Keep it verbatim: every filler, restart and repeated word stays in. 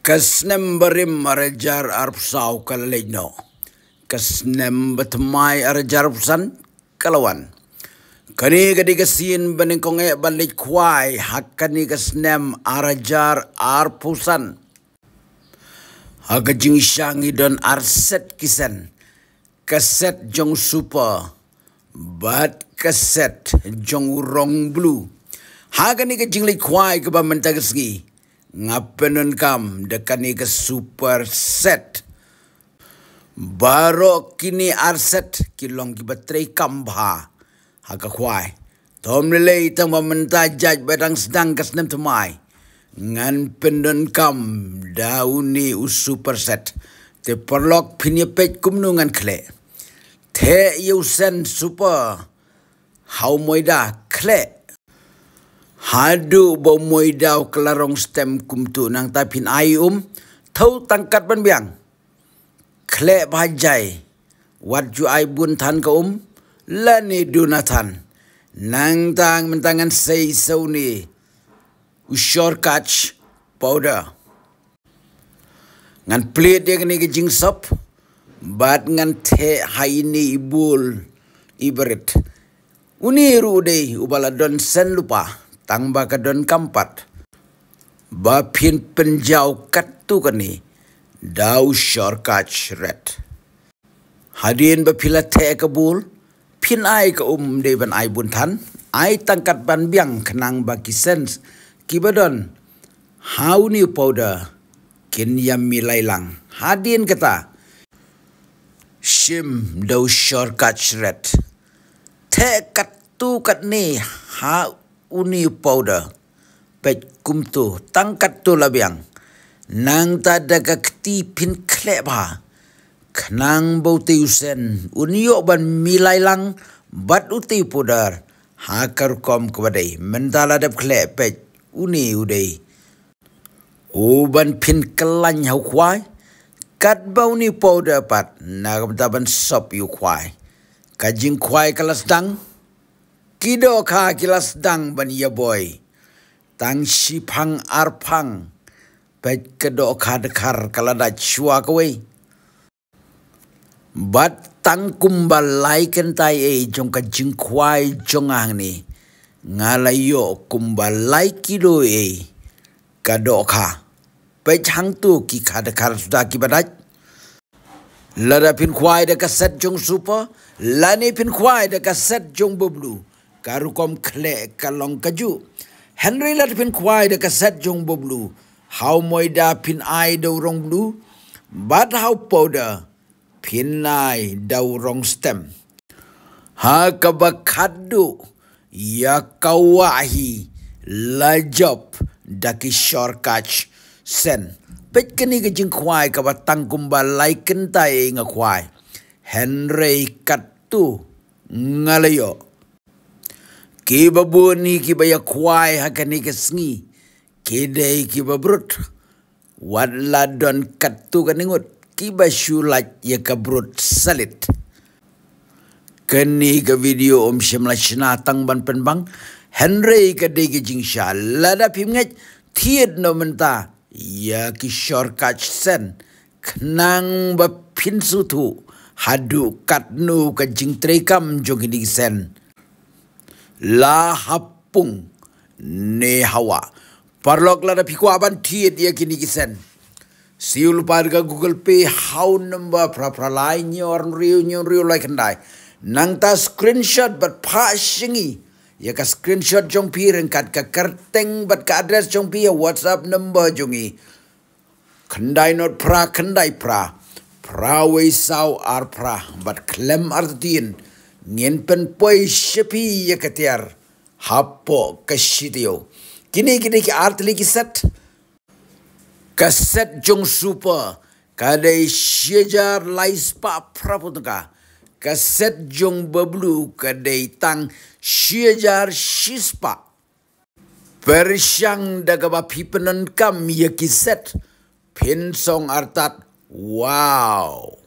Ka snem barim ar hajar arphew saw ka la leit noh. Ka snem bathymmai ar hajar arphew san ka la wan. Kane ka dei ka sien ba nyngkong eh ban leit khwai ha kane ka snem ar hajar arphew san. Ha ka jingshang i don ar set ki sen. Ka set jong Super bad ka set jong u rong blue. Ha kane ka jingleit khwai kaba mynta ka sngi, nga pyndonkam da kane ka Super set. Baroh kine ar set ki long kiba treikam bha ha ka khwai. Tom lei tang ba mynta jait ba dang sdang ka snem thymmai, ngan pyndonkam da une u Super set. Te paralok, phin ïa peit kumno ngan khleh. Theh ïa u sen Super ha u moida, khleh. Haduh ba u moida u kylla rong stem kumto, nangta phin ai um. Thaw tang kat ban biang. Khleh bha jai. Wat ju ai bun than ka um lane duna than. Nangta mynta ngan sei sa une u Sure Catch powder. Ngan plied ïa kane ka jingsop bad ngan theh ha ine i bul i barit. Une ruh u dei uba la don sen lypa, tang ba ka donkam pat ba phin pynjaw katto katne da u Sure Catch Red. Hadien ba phi la theh ka bul, phin ai ka um, ym dei ban ai bun than, ai tang kat ban biang khnang ba ki sen kiba don ha une u powder kin ïa milai lang. Hadien kata, shim da u Sure Catch Red. Theh katto katne ha une u powder. Peit kumto, tang katto la biang. Nangta da ka kti phin khleh bha, khnang ba utei u sen un ïoh ban milai lang bad utei u powder ha ka rukom kaba dei. Mynta la dep khleh, peit, une u dei uban phin kylla ha u khwai. Katba une u powder pat, na ka bynta ban sop ïa u khwai. Ka jingkhwai ka la sdang. Ki dohkha ki la sdang ban ïa boi. Tang shiphang arphang, peit ka dohkha dkhar ka la dait shuwa kawei. Bad tang kumba lai kynta ei jong ka jingkhwai jong nga hangne, nga la ïoh kumba lai kilo ei ka dohkha. Peit hangto ki kha dkhar suda kiba dait. Lada phin khwai da ka set jong Super lane phin khwai da ka set jong Blue, ka rukom khleh ka long kajuh. Hynrei lada phin khwai da ka set jong Blue, ha u moida phin ai da u rong blue, bad ha u powder phin ai da u rong stem. Ha kaba khatduh, ïa ka wah hi la jop da ki Sure Catch sen. Peit kane ka jingkhwai kaba tang kumba lai kynta ei nga khwai. Hynrei katto nga la ïoh. Kiba bun hi kiba ïa khwai ha kane ka sngi ki dei kiba brut. Wat la don katto katne ngut kiba shu lait ïa ka brut salit. Kane ka video ym shym la shna tang ban pynbang, hynrei ka dei ka jingshisha. Lada phim ngeit, thied noh mynta ïa ki Sure Catch sen, khnang ba phin sngewthuh haduh katno ka jingtreikam jong kine ki sen. La ha pung ne ha wah. Paralok, lada phi kwah ban thied ïa kine ki sen, siew lypa da ka Google Pay ha u number phra phra lai hynñiew ar hynriew hynñiew hynriew lai khyndai. Nangta screenshot bad phah sha ngi ïa ka screenshot jong phi ryngkat ka kyrteng bad ka address jong phi ha WhatsApp number jong ngi, khyndai not phra khyndai phra, phra wei saw ar phra, bad khlem artatien ngin pynpoi sha phi ïa ka tiar hapoh ka shi taïew. Kine ki dei ki artylli ki set. Ka set jong Super ka dei shi hajar lai spah phra phew tyngka. Ka set jong Blue ka dei tang shi hajar shi spah. Pyrshang da kaba phi pyndonkam ïa ki set, phin song artat. Wow!